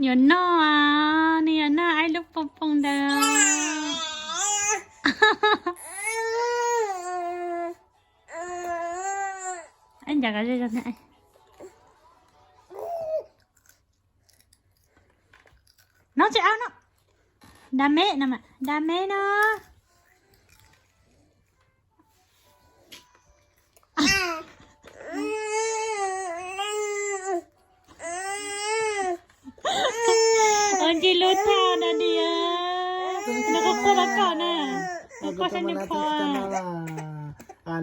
Yuav noj, nws yuav noj ib lub poo poo ntawd. Nov tsis au no. Da me no mas, da me no. Ua ntsis lub thaj no diam. Nws quaj quaj los kom na. Nws quaj sab nws pho.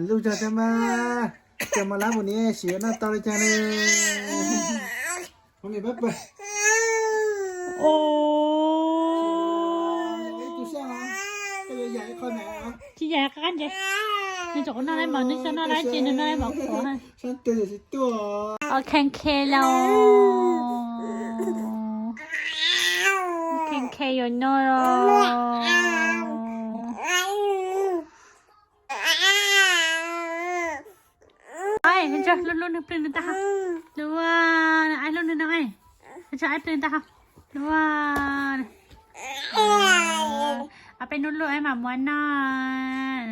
Lub zog thiab mas, cov mos lab mus niam sim noj tau li cas ne. Tsis yam qab ntses. Nws tseem noj lawm mov, nws tsis noj lawm ces nws noj lawm mov qhuav. Ua kheev khe los, kheev khe yuav noj los. Lub lub nws plw nws tag, lub, ai lub nws no, tso ai plw tag, lub, a peb lub lub mam muab noj.